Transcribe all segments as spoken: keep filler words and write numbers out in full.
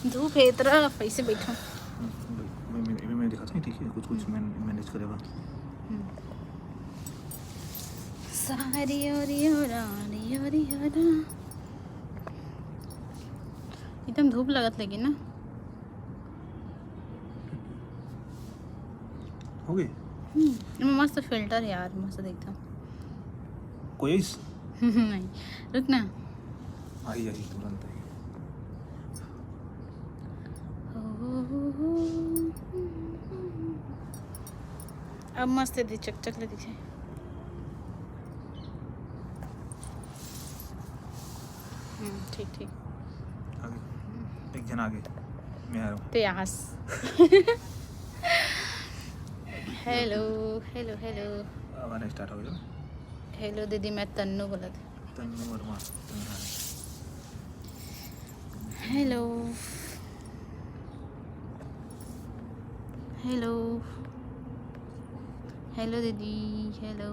धूप हे, इतना पैसे बैठो। मैं मैं मैं दिखाता हूँ, ठीक है, कुछ कुछ मैं मैनेज करे बा। हम्म। सारी ओरी ओरा, ओरी ओरा। एकदम धूप लगत लगी ना। हो गई। हम्म, एमे मस्त फिल्टर हे यार, मस्त दिखता। कोई इस? नहीं, रुक ना। आई आई तुरंत आई। अब मस्त दे चकचक ले दिखे। हम्म, ठीक ठीक। आगे एक जन आगे। मैं आ रहा हूँ। ते आस। Hello, hello, hello. अब आना स्टार्ट हो गया। हेलो दीदी, मैं तन्नू बोलत। Tannu Verma. Hello. Hello. Hello दीदी, हेलो।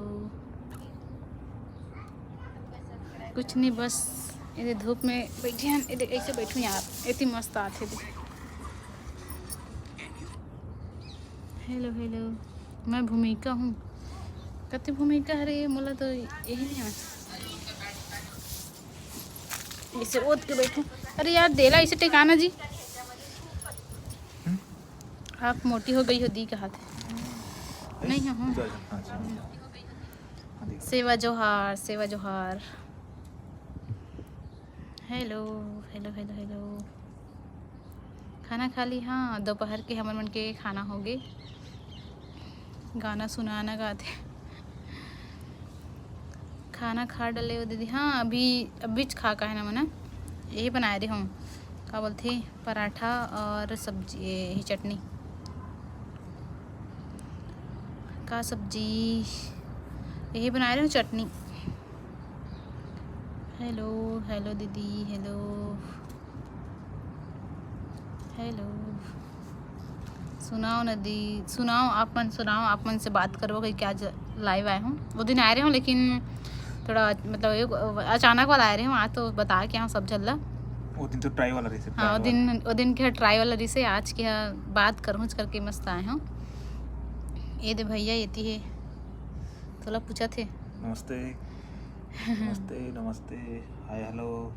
कुछ नहीं, बस एदे धूप में बैठे हन। एदे ऐसे बैठू यार, एती मस्त आथे दे। Hello, hello. मैं भूमिका हूँ। कते भूमिका? अरे, मोला तो यही नहीं आना। इसे ओत के बैठू। अरे यार, देला इसे टिकाना जी। आप मोटी हो गई हो दी कहा थे। नहीं हो, हाँ। सेवा जोहार, सेवा जोहार। Hello, hello, hello, hello. खाना खा ली? हाँ, दोपहर के हमर मन के खाना हो गे। गाना सुनाना गाथे। खाना खा डले हो दीदी? हाँ, अभी अभी खा का है ना मना, यही बनाए रहे हूँ, का बोलथे, पराठा और सब्जी, यही चटनी। का सब्जी? यही बनाए रहे हूँ, चटनी। हेलो, हेलो दीदी, हेलो। हेलो। सुनाओ न दी, सुनाओ आप मन, सुनाओ, आप मन से बात करबो कहिके आज लाइव आए हूँ। वो दिन आए रहे हूँ, लेकिन थोड़ा मतलब एक अचानक वाला आए रहे हूँ। आज तो बता के आए हूँ सब झल्ला। वो दिन तो ट्राई वाला रहिसे, हाँ, ट्राई वो दिन, वो दिन के ट्राई वाला रहिसे, आज के बात करहूँ करके मस्त आए हूँ। ये दे भैया, ये ती है, तोला पूछा थे। नमस्ते। नमस्ते, नमस्ते। हाय, हेलो।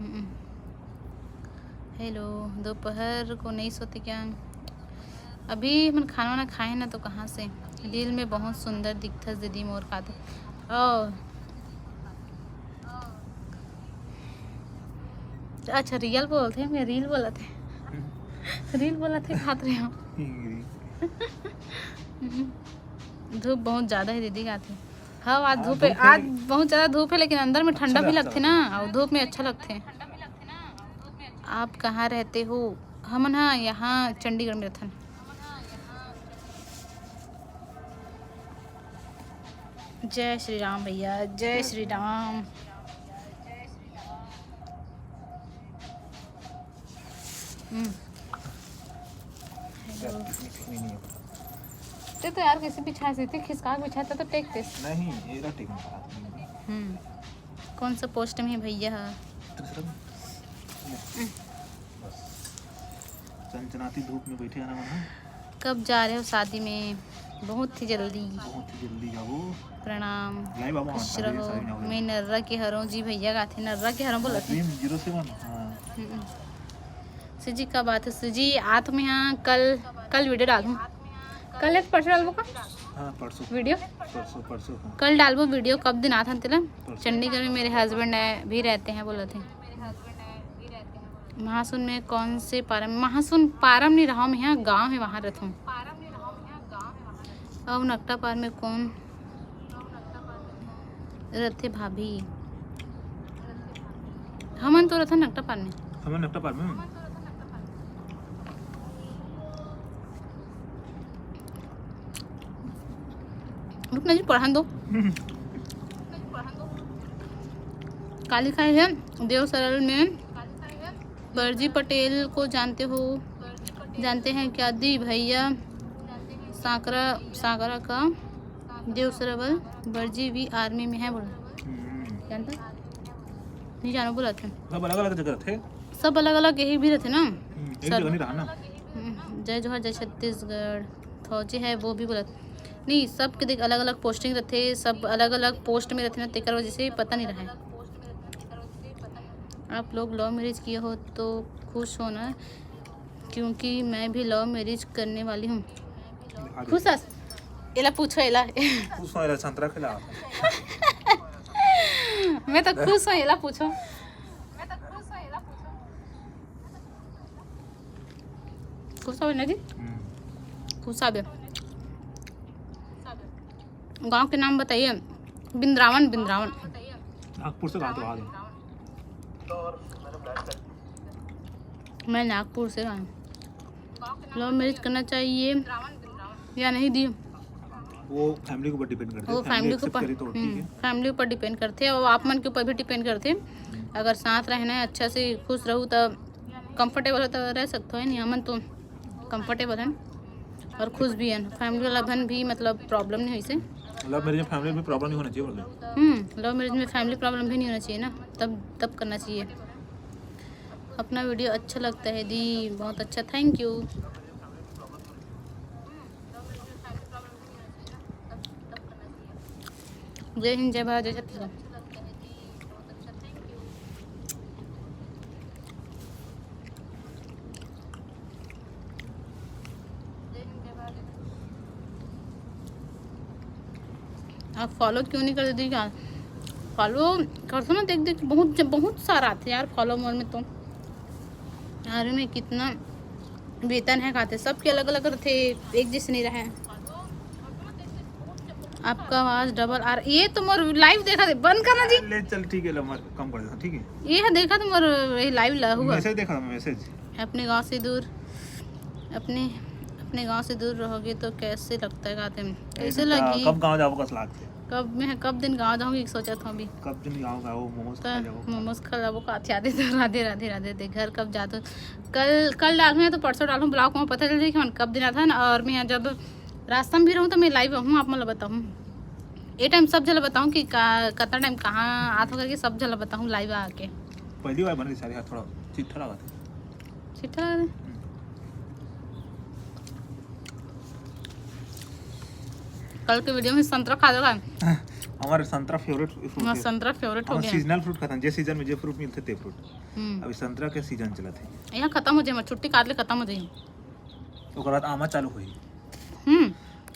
हम्म। हेलो, दोपहर को नहीं सोते क्या? अभी हमन खाना वाना खाए ना, तो कहाँ से? रील में बहुत सुंदर दिखथस दीदी मोर खाते। ओ, अच्छा, रियल बोलथे, मैं रील बोलत हे। रील बोलत हे, खात रहे हो। हम्म। धूप बहुत ज्यादा है दीदी, खाते। हाँ, आज हाँ, धूप है, धूप है। आज बहुत ज्यादा धूप है, लेकिन अंदर में ठंडा अच्छा भी लगता लगथे है। ना, और धूप में अच्छा लगथे। आप कहाँ रहते हो? हमन हा यहाँ चंडीगढ़ में रहथन। जय श्री राम भैया, जय श्री राम। हम्म। हेलो। यार, कितनी, कितनी नहीं है। ते तो यार किसी बिछाए से, ते खिसका के बिछाए, ते तो टेक ते। नहीं, ये ना टेक नहीं। हम्म। कौन सा पोस्ट में है भैया? तीसरा में। हम्म। बस। चनचनाती धूप में बैठे हैं ना, मन। कब जा रहे हो शादी में? बहुत ही जल्दी। बहुत ही जल्दी जाबो। प्रणाम। लाइव आबो, खुश शादी, रहो। शादी ना हो। मैं नर्रा के हरों जी, भैया का थे, नर्रा के हरों बोला थे। Dream zero seven, हाँ। हम्म। सुजी, का बात है सुजी? आत में हाँ, कल, कल वीडियो डालूँ। कल एक परसों डालबो का? हाँ, परसों। वीडियो? परसों, परसों, हाँ। कल डालबो वीडियो, कब दिन आत हन तेला? परसों। चंडीगढ़ में मेरे हस्बैंड है, भी रहते हैं, बोला थे। महासुन में कौन से पारा में? महासुन पारा में नहीं रहा मैं, यहाँ गाँव है, वहाँ रहता हूँ। अब नकटा पार में कौन रथे भाभी? हमन तो रथन नकटा पार में। हमन नकटा पार में। रुक ना जी, पढ़न दो। का लिखा है? देव सरल में बरजी पटेल को जानते हो, जानते हैं क्या? दी भैया, सांकरा, सांकरा का देव सरल बरजी भी आर्मी में है बोला। हम्म। जानता? नहीं जानो बोलत हे। सब अलग अलग जगह रथे। सब अलग अलग यही भी रथे ना। हम्म, एक जगह नहीं रहा ना। हम्म, जय जोहार, जय छत्तीसगढ़। फौजी है वो भी बोलत नहीं, सबके देख अलग अलग पोस्टिंग रथे, सब अलग अलग पोस्ट में रथे ना, तेकर वजह से पता नहीं रहा है। आप लोग लव मैरिज किए हो तो खुश हो ना, क्योंकि मैं भी लव मैरिज करने वाली हूँ। खुश हस? एला पूछो एला। खुश हो, एला संतरा खिला। मैं तो खुश हूँ, एला पूछो। खुश हो ना जी? हम्म। खुश आबे। गांव के नाम बताइए। बिंद्रावन, बिंद्रावन। नागपुर से कहा तो आ गए। मैं नागपुर से आई। लव मैरिज करना चाहिए या नहीं दी? वो फैमिली के ऊपर डिपेंड करते वो हैं। फैमिली फैमिली के एक्सेप्ट ऊपर करी तो ठीक है। फैमिली ऊपर डिपेंड करते हैं और आप मन के ऊपर भी डिपेंड करते हैं। अगर साथ रहना है, अच्छा से खुश रहू, तब कंफर्टेबल हो तो रह सकते हो, नहीं हमन तो कंफर्टेबल हैं और खुश भी हैं। फैमिली वाला मन भी मतलब प्रॉब्लम नहीं होइसे। मतलब मेरे फैमिली में प्रॉब्लम नहीं होना चाहिए बोल रहे। हम्म, लव मैरिज में फैमिली प्रॉब्लम भी नहीं होना चाहिए ना, तब तब करना चाहिए। अपना वीडियो अच्छा लगता है दी, बहुत अच्छा, थैंक यू। जय हिंद, जय भारत, जय छत्तीसगढ़। आप फॉलो क्यों नहीं कर देती यार? फॉलो करते ना, देख देख बहुत बहुत सारा आते यार फॉलो मोर में तो। यार में कितना वेतन है खाते, सबके अलग अलग रहते, एक जैसे नहीं रहे। आपका आवाज डबल आ रहा, ये तो मोर लाइव देखा दे, बंद करना जी। ले चल ठीक है, ले मर कम कर देता, ठीक है। ये है देखा तो मोर ये लाइव ला हुआ। मैसेज देखा था, मैसेज। अपने गांव से दूर, अपने अपने गांव से दूर रहोगे तो कैसे लगता है गाते में? कैसे ऐसे लगी? कब गाँव जाबो कस लागते? कब मैं कब दिन गांव जाऊंगी सोचत हूँ अभी। कब दिन गाँव जाओ, मोमोज खा तो जाओ। मोमोज खा जाबो का, अच्छा दे तो राधे राधे राधे। घर कब जातो? कल कल डालूँ या तो परसों डालूँ ब्लॉग में, पता चल जाए कि मन कब दिन आता है ना। और मैं यहाँ जब रास्ता में भी रहूँ तो मैं लाइव आहूँ, आप मन ल बताहूँ। ये टाइम सब झन ल बताहूँ कि का कतना टाइम कहाँ आत हो करके, सब झन ल बताहूँ लाइव आके। पहली बार बन रही सारी, हाँ, थोड़ा चिट्ठा लगा था। चिट्ठा लगा दे। कल के वीडियो में संतरा खा लेगा। हमारे संतरा फेवरेट फ्रूट मैं है। संतरा फेवरेट हो हम गया। सीजनल फ्रूट खाते हैं, जे सीजन में जे फ्रूट मिलते ते फ्रूट। हम्म। अभी संतरा के सीजन चला थे। यहाँ खत्म हो जाए, मैं छुट्टी काट ले खत्म हो जाए। ओकर बाद आमा चालू हुई। हम्म।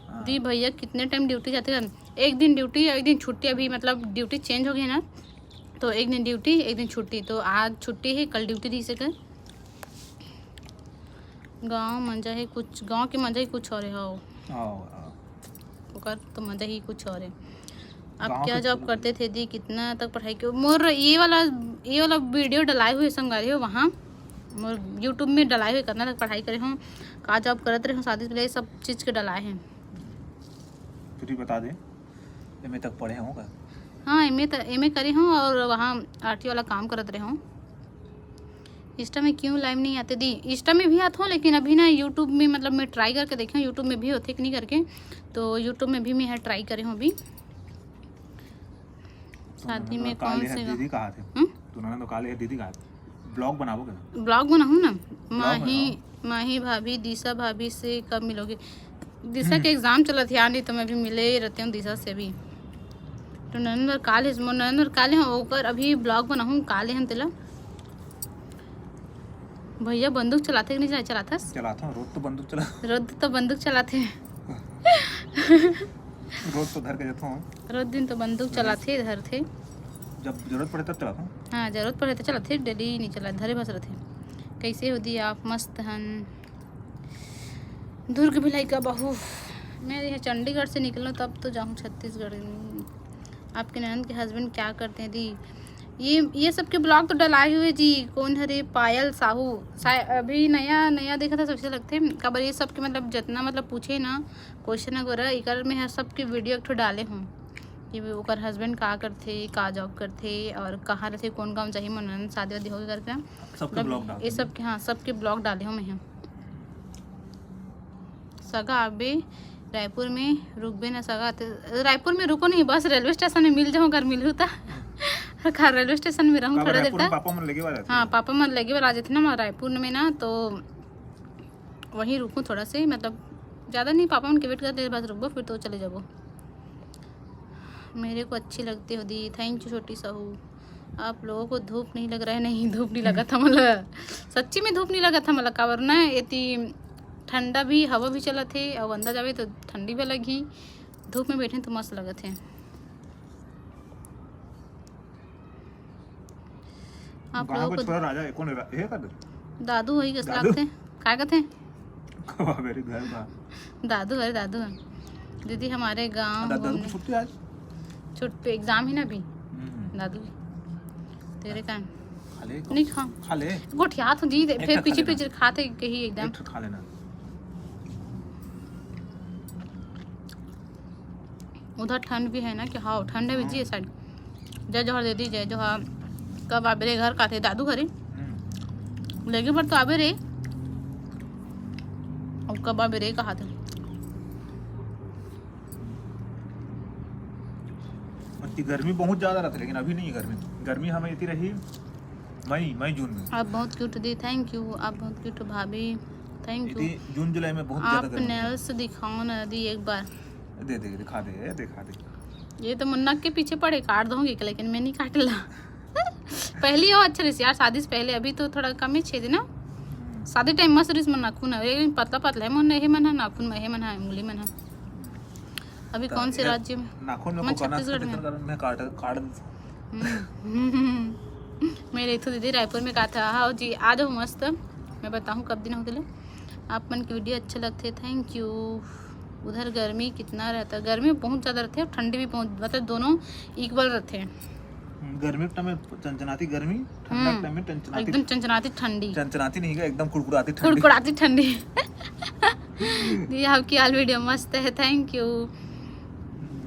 हाँ। दी भैया कितने टाइम ड्यूटी जाते हैं? एक दिन ड्यूटी, एक दिन छुट्टी। अभी मतलब ड्यूटी चेंज हो गई ना, तो एक दिन ड्यूटी एक दिन छुट्टी। तो आज छुट्टी है, कल ड्यूटी रही से कर। गाँव मंजा ही कुछ, गाँव के मंजा ही कुछ और है। हो आओ, आओ। ओकर तो मजा ही कुछ और है। आप गाँव क्या के जॉब छोड़ करते थे दी, कितना तक पढ़ाई किए? मोर ये वाला ये वाला वीडियो डलाए हुए संगवारी हो वहाँ, मोर यूट्यूब में डलाए हुए कितना तक पढ़ाई करे हो, का जॉब करत रहे हो, शादी से पहले, सब चीज़ के डलाए हैं। फिर भी बता दे, एम ए तक पढ़े हो का? हाँ, एम ए त एम ए करे हूँ और वहाँ आरटी वाला काम करत रहे हूँ। इंस्टा में क्यों लाइव नहीं आते दी? इंस्टा में भी आत हूँ, लेकिन अभी ना यूट्यूब में मतलब मैं ट्राई करके देखे हूँ यूट्यूब में भी होते कि नहीं करके, तो यूट्यूब में भी मैं ट्राई करे हूँ अभी। शादी में काल कौन है से दीदी कहा थे। हम्म? तू ना तो काल है दीदी कहा थे। ब्लॉग बनाबो का? ब्लॉग बनाहूँ ना। बनाओ। माही माही भाभी, दिशा भाभी से कब मिलोगे? दिशा के एग्जाम चलत है, नहीं तो मैं भी मिले ही रहती हूँ दिशा से भी। तो ननंद काल है, मोर ननंद काल है, ओकर अभी ब्लॉग बनाहूँ काल है तेला। भैया बंदूक चलाते कि नहीं चला- चलाथस? चलाता हूँ, रोज तो बंदूक चला। रोज तो बंदूक चलाते। रोज तो धर के जाता हूँ। रोज दिन तो बंदूक चलाते धरते। जब जरूरत पड़े तब चलाता हूँ। हाँ, जरूरत पड़े तो चलाते, डेली नहीं चला, धरे बस रहते। कैसे हो दी आप? मस्त हन। दुर्ग भिलाई का बहू। मैं यहाँ चंडीगढ़ से निकलूँ तब तो जाऊँ छत्तीसगढ़। आपके ननद के हस्बैंड क्या करते हैं दी? ये ये सबके ब्लॉग तो डलाए हुए जी। कौन हरे? पायल साहू। शाय- अभी नया नया देखा था, सबसे लगते हैं। काबर ये सबके मतलब जितना मतलब पूछे ना क्वेश्चन वगैरह, एकर में है सबके वीडियो एक ठो डाले हूँ कि ओकर हस्बैंड का करथे, का जॉब करथे और कहाँ रहथे, कौन गाँव जाही, मोर ननद शादी वादी होगे करके। सबके ब्लॉग डाल ये सबके, हाँ, सबके ब्लॉग डाले हूँ मैं यहाँ। सगा आबे रायपुर में रुकबे ना सगा, ते रायपुर में रुको नहीं, बस रेलवे स्टेशन में मिल जाऊँ अगर मिलू तो। का रेलवे स्टेशन में रहूँ काबर थोड़ा देर रायपुर में तक। पापा मन लेगे वाला थे। हाँ, पापा मन लेगे वाला आ जथे ना, मैं रायपुर में ना, तो वहीं रुकूँ थोड़ा से, मतलब ज़्यादा नहीं, पापा मन के वेट करते बस रुकबो, फिर तो चले जाबो। मेरे को अच्छी लगती हो दी, थैंक यू छोटी सहू। आप लोगों को धूप नहीं लग रहा है? नहीं, धूप नहीं लगा था मला, सच्ची में धूप नहीं लगा था मला। काबर ना एती ठंडा भी, हवा भी चलत हे, और अंदर जावे तो ठंडी भी लगी। धूप में बैठे तो मस्त लगत हे। आप गाँव लोगों का को छोरा राजा है, कौन है? रा-, है का? दादू वही कस दादू? लागते, का कथे? कब मेरे घर का? दादू, अरे दादू है। दीदी हमारे गाँव दादू घूमने की छुट्टी आज। छुट पे एग्जाम ही ना भी। हम्म। दादू, तेरे कारण खा ले। नहीं खा। खा ले। गोठियात हो जी, एक फिर ठा पीछे खा लेना। पीछे खाते कही एकदम। एक ठा खा लेना। उधर ठंड भी है ना कि? हाँ, ठंड है भी जी साइड। जय जोहार दीदी, जय जोहार। कब आबे रे घर? का थे दादू घरे हम्म। लेगे बर तो आबे रे। अब कब आबे रे कहा थे? अति गर्मी बहुत ज्यादा रहता, लेकिन अभी नहीं है गर्मी। गर्मी हमें इतनी रही मई मई जून में। आप बहुत क्यूट दी, थैंक यू। आप बहुत क्यूट भाभी, थैंक यू। इतनी जून जुलाई में बहुत आप ज्यादा गर्मी। नेल्स दिखाओ ना दी एक बार। दे दे, दिखा दे, दिखा दे। ये तो मुन्ना के पीछे पड़े, काट दूंगी, लेकिन मैं नहीं काटेला। पहली हो अच्छा रहिस यार, शादी से पहले। अभी तो थोड़ा कम ही छेद ना। शादी टाइम मस्त रहिस मोर नाखून, अभी पतला पतला है मोर, ये मन है नाखून में, ये मन है उंगली मन है। अभी कौन से ये राज्य में? नाखून में मैं कोकोनट छत्तीसगढ़ में। का मैं काट काट हम्म। मेरे इथो दीदी रायपुर में कहा था, हाँ जी आ जाओ मस्त, मैं बताऊँ कब दिन होते। आप मन के वीडियो अच्छे लगते, थैंक यू। उधर गर्मी कितना रहता? गर्मी बहुत ज़्यादा रहते, ठंडी भी बहुत, मतलब दोनों इक्वल रहते। गर्मी के टाइम में चनचनाती गर्मी, ठंडा के टाइम में चनचनाती एकदम चनचनाती ठंडी, चनचनाती नहीं है, एकदम कुड़कुड़ाती ठंडी। कुड़कुड़ाती ठंडी। ये आपकी ऑल वीडियो मस्त है, थैंक यू।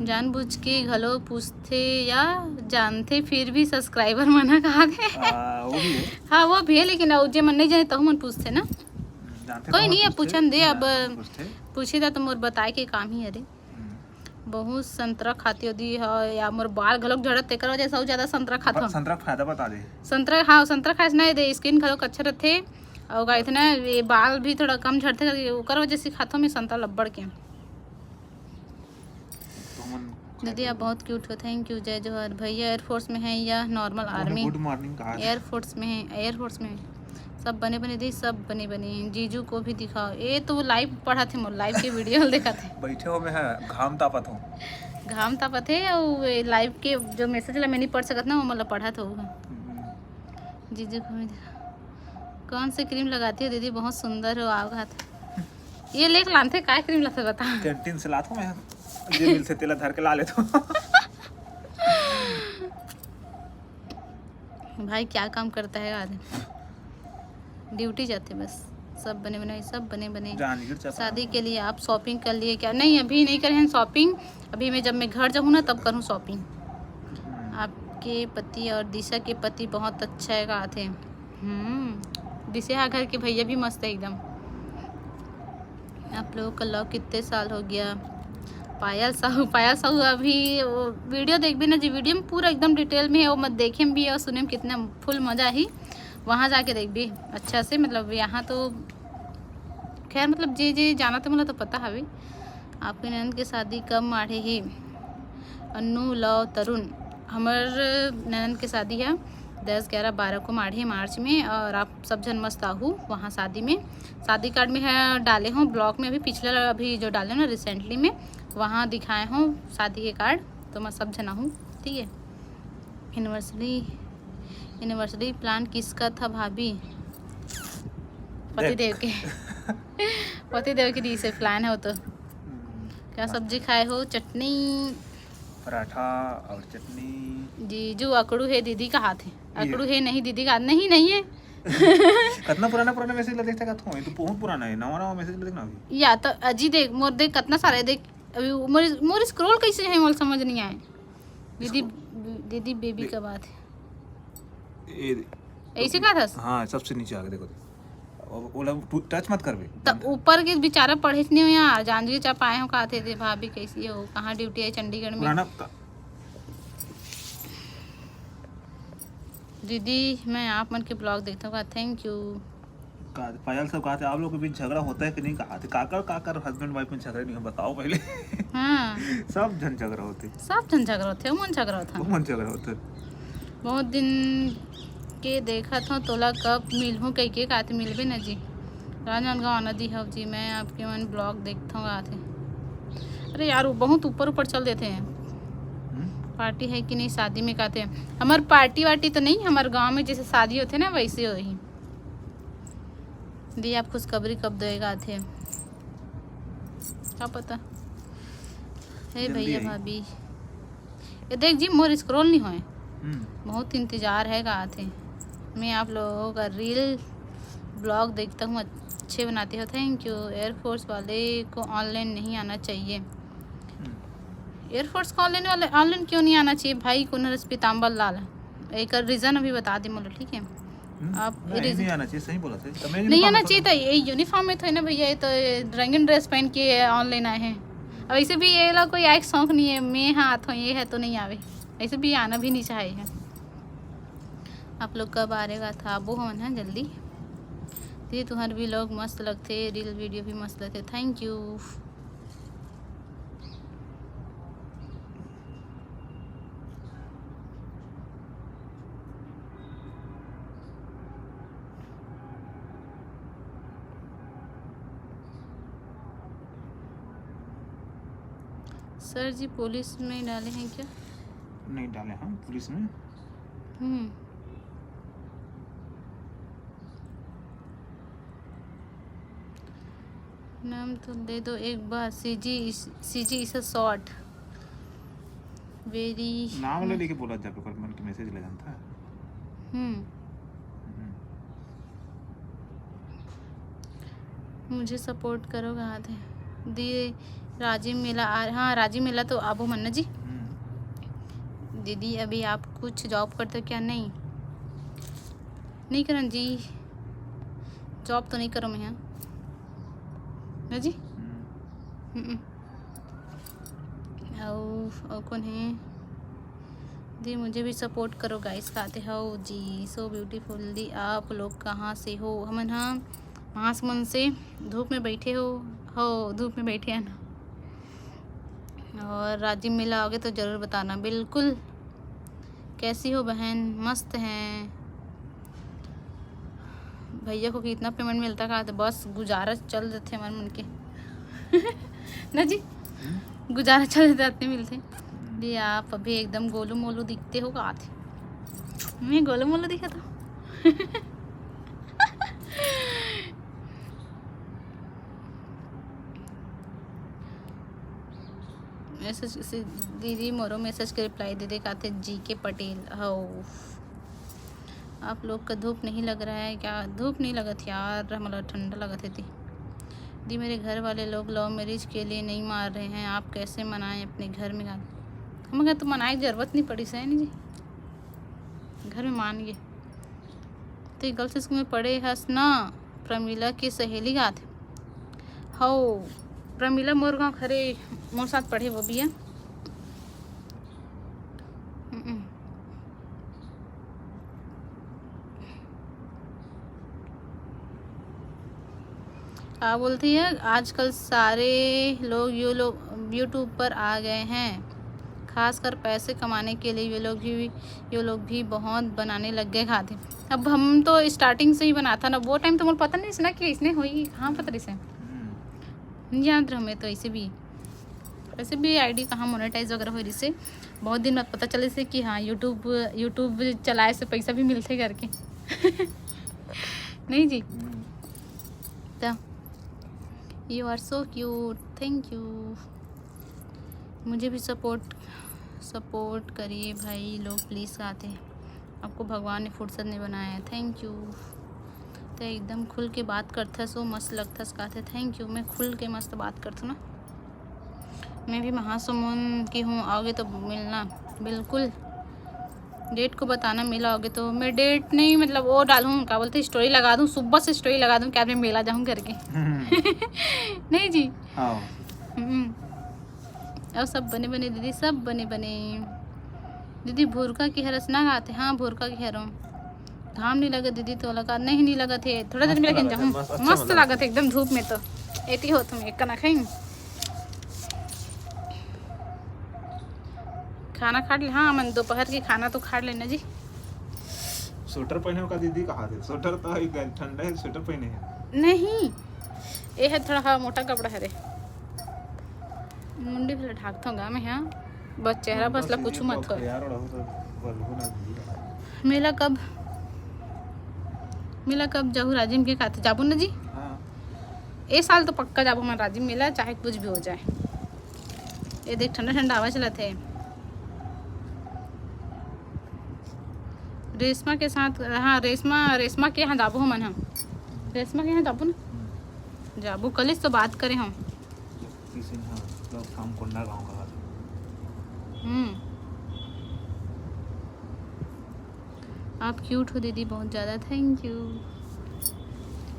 जानबूझ के घलो पूछथे या जानथे, फिर भी सब्सक्राइबर मन ह कहा थे। आ, वो भी है। हाँ, वो भी है, लेकिन अउ जे मन नहीं जाने, तहु मन पूछथे ना। जानते कोई तो नहीं, अब पूछते, पूछन दे, अब जानते तो पूछते। पूछे दा तो मोर बताए के काम ही अरे। हम्म। बहुत संतरा खाती होती है या मोर बाल घलोक झड़त, तेकर वजह से अउ ज्यादा संतरा खात हूँ। संतरा का फायदा बता दे। संतरा, हाँ, संतरा खाए से ना, ये स्किन घलोक अच्छा रहथे। और का इतना ये बाल भी थोड़ा कम झड़थे, ओकर वजह से खाथो मैं संतरा लब्बड़ के। तो मन दीदी आप बहुत क्यूट हो, थैंक यू। जय जोहार। भैया एयरफोर्स में है या नॉर्मल आर्मी? गुड मॉर्निंग कहा। एयरफोर्स में है, एयरफोर्स में है। सब बने बने दी, सब बने बने। जीजू को भी दिखाओ। ये तो लाइव पढ़ा थे, मोर लाइव के वीडियो देखा थे। बैठे हो मैं है, घाम तापत हो। घाम तापत है और लाइव के जो मैसेज ला मैं नहीं पढ़ सकत ना, वो मतलब पढ़ा था वो। हम्म। जीजू को भी दिखाओ। कौन सी क्रीम लगाती हो दीदी, बहुत सुंदर हो आप। ये लेके लानथे, काय क्रीम लाथे बता। कैंटीन से लात हूँ मैं, जे मिलथे तेला धर के ला लेता हूँ। भाई क्या काम करता है आदमी? ड्यूटी जाते बस। सब बने बनाए, सब बने बने। जान गिर चपा। शादी के लिए आप शॉपिंग कर लिए क्या? नहीं, अभी नहीं करे हैं शॉपिंग। अभी मैं, जब मैं घर जाऊँ ना, तब करूँ शॉपिंग। आपके पति और दिशा के पति बहुत अच्छा है कहा थे। हम्म, दिशा घर के भैया भी मस्त है एकदम। आप लोगों का लव कितने साल हो गया? पायल साहू, पायल साहू अभी वो वीडियो देखबे ना जी, वीडियो में पूरा एकदम डिटेल में है, वो मत देखे में भी है और सुने में कितना फुल मजा ही। वहाँ जाके देखबे अच्छा से, मतलब यहाँ तो खैर, मतलब जे जे जाना तो मोला तो पता हवे। आपके ननद के शादी कब माढ़े हे? अन्नू लव तरुण, हमर ननद के शादी है दस ग्यारह बारह को माढ़े मार्च में, और आप सब झन मस्त आहू वहाँ शादी में। शादी कार्ड में है डाले हूँ ब्लॉग में, अभी पिछला अभी जो डाले ना रिसेंटली में, वहाँ दिखाए हूँ शादी के कार्ड, तो मैं सब झन आहू, ठीक है। एनिवर्सरी, एनिवर्सरी प्लान किसका था भाभी? पतिदेव के। पतिदेव के दी से प्लान है वो तो। क्या सब्जी खाए हो? चटनी। पराठा और चटनी। जीजू अकड़ू है दीदी कहा थे। अकड़ू है नहीं दीदी कहा, नहीं, नहीं है। कितना पुराना पुराना मैसेज ला देखते का तू? ये तो बहुत पुराना है, नवा नवा मैसेज ला देखना अभी। या तो अजी देख, मोर देख कितना सारा है, देख अभी मोर, मोर स्क्रॉल कैसे है, मोर समझ नहीं आए। दीदी, दीदी बेबी का बात है। ये ऐसे कहा था? हाँ, सबसे नीचे आके देखो। अब ओला टू-, टच मत करबे। त ऊपर के बेचारा पढ़े नहीं हो यार, जान के चाप आए हो, कहा थे, "दे भाभी कैसी हो, कहाँ ड्यूटी है चंडीगढ़ में?" पुराना का-, दीदी, मैं आप मन के ब्लॉग देखता हूँ। Thank you. का पायल सब कहा थे, आप लोग के बीच झगड़ा होता है कि नहीं? कहा थे, काकर काकर हस्बैंड वाइफ में झगड़ा नहीं हो, बताओ पहले। हाँ। सब झन झगड़ा होते। सब झन झगड़ा होते, मन झगड़ा होता। मन झगड़ा होते। बहुत दिन के देखत हूँ, तोला कब मिलहूँ कह के, काते मिलबे न जी। राजनांदगांव आना दी हव जी, मैं आपके मन ब्लॉग देखता हूँ, आते। अरे यार, वो बहुत ऊपर ऊपर चल देते हैं। हम्म? पार्टी है कि नहीं शादी में, कहते हैं। हमार पार्टी वार्टी तो नहीं, हमार गांव में जैसे शादी होते ना, वैसे होही। दी, आप खुशखबरी कब देगा थे? क्या पता। हे जल्दी भैया आई। भाभी, ये देख जी, मोर स्क्रॉल नहीं होए। हम्म। बहुत इंतजार है का थे। मैं आप लोगों का रील ब्लॉग देखता हूँ, अच्छे बनाते हो। Thank you. एयरफोर्स वाले को ऑनलाइन नहीं आना चाहिए। हम्म। एयरफोर्स को ऑनलाइन वाले, ऑनलाइन क्यों नहीं आना चाहिए भाई? कुनरस पीताम्बर लाल, एक रीजन अभी बता दे मोला, ठीक है? हम्म, आप नहीं, रीजन नहीं आना चाहिए, सही बोला था। तो मैं नहीं यूनिफॉर्म आना में चाहिए था। ये यूनिफॉर्म में तो है ना भैया, ये तो रंगीन ड्रेस पहन के ऑनलाइन आए हैं। अब ऐसे भी ये ला कोई आए के शौक नहीं है, मैं हाँ आत हूँ, ये है तो नहीं आवे। ऐसे भी आना भी नहीं चाहे है। आप लोग कब आ रहेगा था? आबो हमन है जल्दी। दीदी, तुम्हारे भी लोग मस्त लगते, रील वीडियो भी मस्त लगते। Thank you. Sir ji, police में डाले हैं क्या? नहीं डाले हम पुलिस में। हम्म। नाम तो दे दो एक बार। सीजी इस, सीजी इस शॉर्ट। वेरी नाम ले लेके बोला जाबे, ओकर मन के मैसेज ले जानता है। हम्म। हम्म। मुझे सपोर्ट करो, कहा थे दी। राजिम मेला आ, हाँ, राजिम मेला तो आबो मन्ना जी। हम्म। दीदी, अभी आप कुछ जॉब करते हो क्या? नहीं, नहीं करन जी, जॉब तो नहीं करो मैं यहाँ। ना जी। हम्म। हम्म। अउ, अउ कौन है? दी, मुझे भी सपोर्ट करो गाइस, कहते हो जी। So beautiful. दी, आप लोग कहाँ से हो? हमन ह महासमुंद से। धूप में बैठे हो? हो, धूप में बैठे हैं ना। और राजिम मेला आओगे तो ज़रूर बताना। बिल्कुल। कैसी हो बहन? मस्त हैं। भैया को कितना पेमेंट मिलता का? तो बस गुजारा चल देते हमारे मन के। ना जी, हम्म? गुजारा चल देते, इतने मिलते। दी, आप अभी एकदम गोलू मोलू दिखते हो का? आते मैं गोलू मोलू दिखा था। मैसेज से दीदी मोरो मैसेज के रिप्लाई दे दे, काथे जी के पटेल हो। आप लोग का धूप नहीं लग रहा है क्या? धूप नहीं लगत यार, हमला ठंडा लगत है ती। दी, मेरे घर वाले लोग लव मैरिज के लिए नहीं मार रहे हैं, आप कैसे मनाएं अपने घर में? हम घर तो मनाए जरूरत नहीं पड़ी से, नहीं जी, घर में मान गए। तो गर्ल्स स्कूल में पढ़े हस ना? प्रमिला की सहेली गात हे। हौ, प्रमिला मोर गाँव खरे, मोर साथ पढ़े वो भी है। हम्म। का बोलती है, आजकल सारे लोग यो लोग यूट्यूब पर आ गए हैं, खासकर पैसे कमाने के लिए ये लोग भी, ये लोग भी बहुत बनाने लग गए खाते। अब हम तो स्टार्टिंग से ही बनाता ना, वो टाइम तो मोर पता नहीं ना कि इसने हुई, कहाँ पता रही से। हम्म। नहीं जानत रहे मैं तो। ऐसे भी, ऐसे भी आईडी कहाँ मोनेटाइज वगैरह हो रही से, बहुत दिन बाद पता चले से कि हाँ, यूट्यूब, यूट्यूब चलाए से पैसा भी मिलते करके। नहीं जी। हम्म। तो you are so cute, thank you। मुझे भी सपोर्ट, सपोर्ट करिए भाई लोग, प्लीज। आते हैं, आपको भगवान ने फुर्सत नहीं बनाया है। Thank you. तो एकदम खुल के बात करथस, वो मस्त लगथस, कहते थैंक यू। मैं खुल के मस्त बात करथूँ ना। मैं भी महासमुंद की हूँ, आओगे तो मिलना। बिल्कुल, डेट को बताना, मेला आओगे तो। मैं डेट नहीं, मतलब वो डालूँ, क्या बोलते, स्टोरी लगा दूँ, सुबह से स्टोरी लगा दूँ कि आज मैं मेला जाऊँ करके। हम्म। नहीं जी। हाँ। हम्म। और सब बने बने दीदी, सब बने बने। दीदी, भुरका की हरस ना गाते? हाँ, भुरका की हरों। घाम नहीं लगत दीदी? तो लगा नहीं, नहीं लगत हे, थोड़ा देर में लेकिन जाऊँ। मस्त लागत हे एकदम धूप में। तो एती हो तुम एक कना खाई। खाना खा ले। हाँ, मन दोपहर के खाना तो खा लेना जी। स्वेटर पहने हो का दीदी? कहा थे स्वेटर तो एक ठंडा है, स्वेटर पहने हैं। नहीं, ये है थोड़ा, हाँ, मोटा कपड़ा है रे। मुंडी भले ढाकथों गा मैं, हाँ, बस चेहरा बस ला कुछ मत हो। मेला कब, मेला कब जाहू राजिम के खाते जाबो ना जी? हाँ। ए साल तो पक्का जाबो मैं राजिम मेला, चाहे कुछ भी हो जाए। ये देख, ठंडा ठंडा हवा चलत हे। रेशमा के साथ, हाँ, रेशमा, रेशमा के यहाँ जाबो हमन, हम रेशमा के यहाँ जाबो ना, जाबो। कल तो बात करे हम। हम्म। आप क्यूट हो दीदी, बहुत ज्यादा thank you।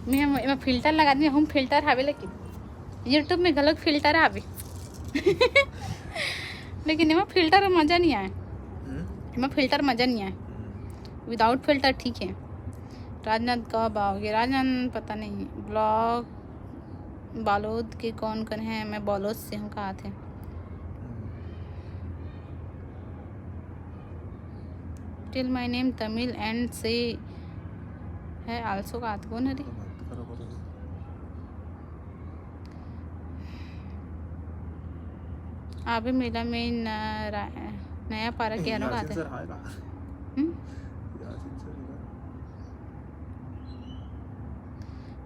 मैं हम एमा फिल्टर लगा दी, हम फिल्टर हावे, लेकिन YouTube में गलत फिल्टर आवे। लेकिन एमा फिल्टर मजा नहीं आए। हम्म। एमा फिल्टर मजा नहीं आए। हम्म। विदाउट फिल्टर ठीक है। राजनांद कब आओगे? राजनांद पता नहीं। ब्लॉग बालोद के कौन कौन है? मैं बालोद से हूँ, कहा थे। Tell my name Tamil and say है also का आत कौन हरी? आबे मेला में न-, रा-, नया पारा के हरो का आते। हम्म?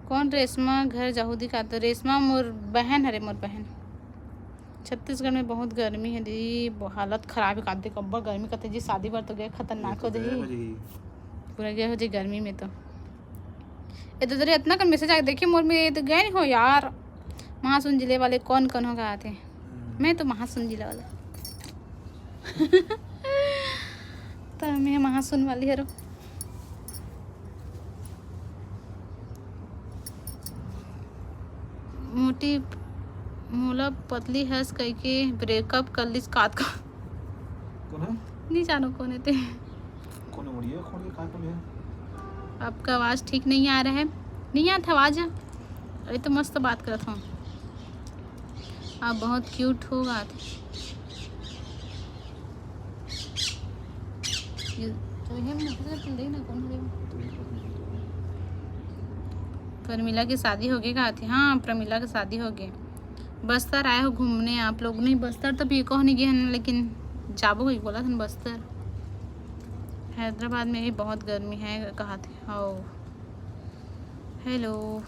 कौन रेशमा घर जाहूदी का? तो रेशमा मोर बहन हरे, मोर बहन। छत्तीसगढ़ में बहुत गर्मी है दीदी, ब-, हालत खराब है। कादे कब्बड़ गर्मी कथे जी, शादी बर तो गए, खतरनाक हो जाही। पूरा गए हो जी गर्मी में तो। ए तो तेरे इतना कन मैसेज आके देखिए मोर में, ये तो गए नहीं हो यार। महासमुंद जिले वाले कौन कौन हो गए थे? मैं तो महासमुंद जिले वाला। तो मैं महासमुंद वाली हरो। मोटी मोला पतली हस कहिके ब्रेकअप कर लिस कात का। कौन है? नहीं जानो कौन है ते। कौन है मुड़िया? कौन है? कहाँ कौन है? आपका आवाज़ ठीक नहीं आ रहा है। नहीं आता आवाज़? अरे तो मस्त बात करत हूँ। आप बहुत क्यूट हो बात। ये तो ये मैंने किसी को दे ना, कौन है? प्रमिला के शादी हो गए का थे? हाँ, प्रमिला के शादी हो गए। बस्तर आए हो घूमने आप लोग? नहीं, बस्तर तो भी कहो नहीं गए हैं, लेकिन जाबो ही बोला था बस्तर। हैदराबाद में भी बहुत गर्मी है कहा थे। हो हेलो,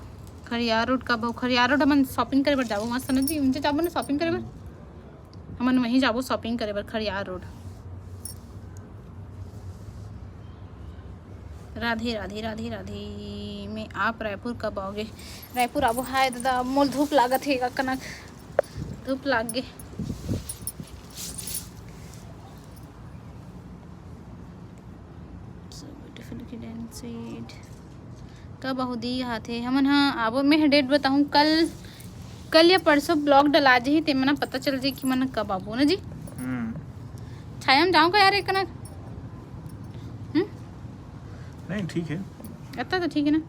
खरियार रोड कब हो? खरियार रोड हमन शॉपिंग करे बर जाबो, मस्त समझ जी, उनसे जाबो ना शॉपिंग करे बर। हमन वहीं जाबो शॉपिंग करे बर खरियार रोड। राधे राधे राधे राधे। मैं आप रायपुर कब आओगे? रायपुर आबो। हाय दादा, मोल धूप लागत हे, कनक धूप लाग गे। So beautiful kid and sweet। कब आहू दी हाथे? हमन ह आबो, मैं डेट बताहूँ, कल, कल या परसों ब्लॉग डला जाही, ते मना पता चल जाही कि मन कब आबो ना जी। हम्म। छाया में जाऊँ का यार एक कनक? हम्म? नहीं, ठीक है। इतना तो ठीक है ना।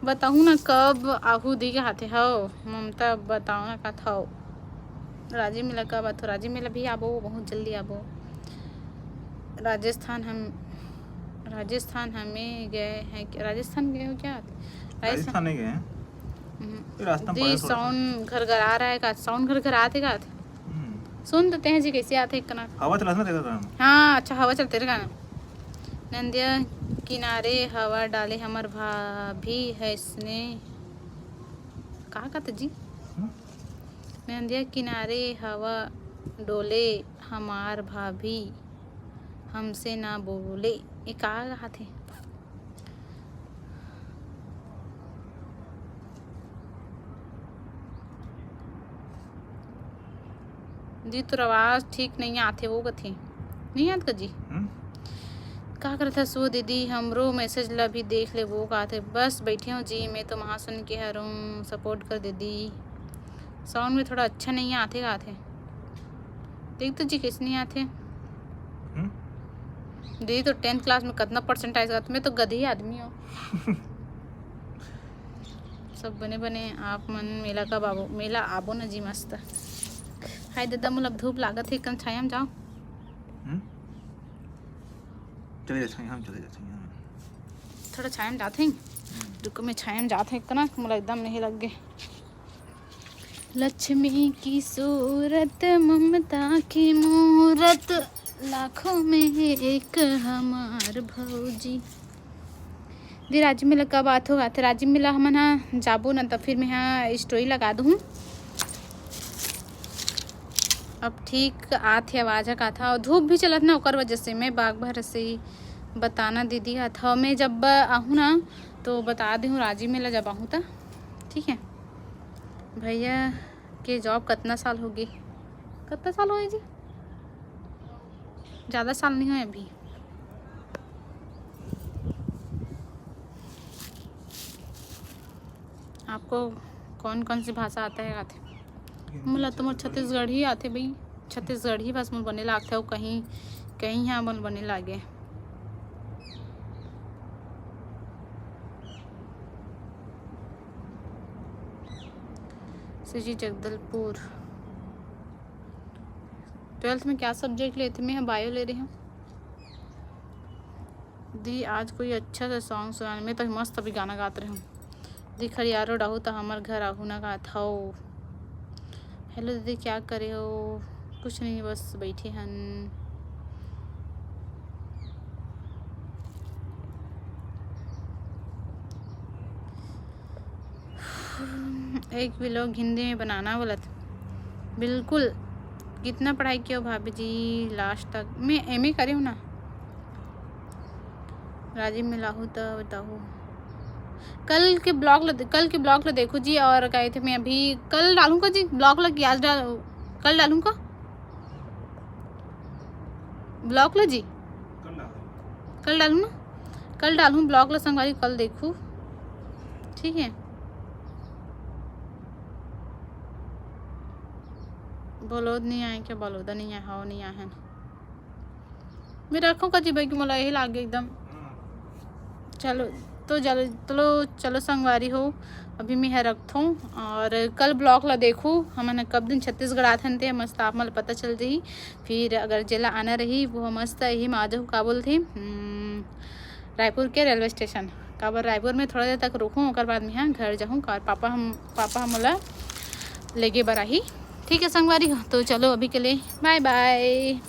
बताहूँ ना कब आहू दी के हाथे हव ममता, बताओ ना का थव। राजिम मेला कब आथो? राजिम मेला भी आबो, बहुत जल्दी आबो। राजस्थान हम, राजस्थान हमें गए हैं क्या? राजस्थान गए हो क्या? राजस्थान नहीं गए हैं। हम्म। ये रास्ता में जी पड़े थोड़ा सा। साउंड घर घर आ रहा है का? साउंड घर घर आते का? हम्म। सुन तो तें जी कैसे आथे एक कनक। हवा चलत ना तेरे कारण। हाँ, अच्छा, हवा चलते रहे गाना। नंदिया किनारे हवा डाले हमर भाभी हसने। का कहत जी? हम्म? नंदिया किनारे हवा डोले हमार भाभी हमसे ना बोले। ये का कहत हे? दी, तोर आवाज ठीक नहीं आथे, वो कथे। नहीं आत का जी? हम्म? का करत हस वो दीदी? हमरो मैसेज ला भी देख ले, वो का आथे। बस बैठे हो जी, मैं तो महासुन के हरहूँ, सपोर्ट कर दीदी। साउंड में थोड़ा अच्छा नहीं आथे, का आथे। देख तो जी, कैसे नहीं आथे। हम्म? दीदी तो टेंथ क्लास में कतना परसेंट आए सकत, मैं तो गधी आदमी हूँ। सब बने बने आप मन मेला कब आबो? मेला आबो ना जी, मस्त। हाय दादा, मोला धूप लागत हे, कन छाया में जाओ। हम्म? चले जाते हैं, हम चले जाते हैं। थोड़ा छाया में जाते हैं। हम्म। रुको, मैं छाया में जाते हैं, कना मोला एकदम नहीं लग गए। लक्ष्मी की सूरत, ममता की मूरत, लाखों में एक हमार भौजी। दे राजिम मेला कब आत हो? आते राजिम मेला हमन हा जाबो ना, त फिर मैं हा स्टोरी लगा दूँ। अब ठीक आत हे, आवाज ह का था, और धूप भी चलत ना, ओकर वजह से मैं बाग भर से ही बताना दीदी हा था। मैं जब आहूँ ना तो बता देहूँ राजिम मेला जब आहूँ त, ठीक है। भैया के जॉब कतना साल हो गए? कतना साल हो गए जी? ज़्यादा साल नहीं होए अभी। आपको कौन कौन सी भाषा आता है? आते मोला तो मोर छत्तीसगढ़ी आते भाई, छत्तीसगढ़ी बस मोर बने लागथे, अउ कहीं कहीं हा मोर बने लागे। सीजी जगदलपुर। ट्वेल्थ में क्या सब्जेक्ट लेते? मैं बायो ले रही हूँ। दी आज कोई अच्छा सा सॉन्ग सुना। मैं तो मस्त अभी गाना गात रही हूँ। दी खरियारो डाहू त हमर घर आहू ना गात हव। हेलो दीदी, क्या करे हो? कुछ नहीं, बस बैठे हन। एक व्लॉग हिंदी में बनाना बोलत। बिल्कुल। कितना पढ़ाई किया हो भाभी जी? लास्ट तक मैं एमए करे हूँ ना। राजिम मेला आहू त बताहू। कल के ब्लॉग ल, कल के ब्लॉग ल देखो जी। और कहे थे मैं अभी कल डालूंगा जी ब्लॉग ल, कि आज डाल, कल डालूंगा ब्लॉग ल जी। कल डालूँ ना, कल डालूँ ब्लॉग ल संगवारी, कल देखू, ठीक है। बलौद नहीं आए क्या? बलौदा नहीं आए, हव नहीं आए हैं। मैं रखूँ का जी भाई कि मोला यही लागे एकदम। चलो, तो चलो, चलो, चलो संगवारी हो, अभी मैं ह रखथों और कल ब्लॉग ला देखू, हमन ह कब दिन छत्तीसगढ़ आथन ते मस्त आप मन ल पता चल जही। फिर अगर जेला आना रही वो मस्त यही में आ जाहू, का बोलथे, हम्म, रायपुर के रेलवे स्टेशन। काबर रायपुर में थोड़ा देर तक रुकूँ, ओकर बाद में ह घर जाहूँ और पापा हम, पापा ह मोला लेगे बर आही। ठीक है संगवारी हो, तो चलो अभी के लिए बाय बाय।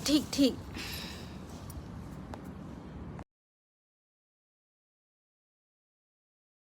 ठीक ठीक।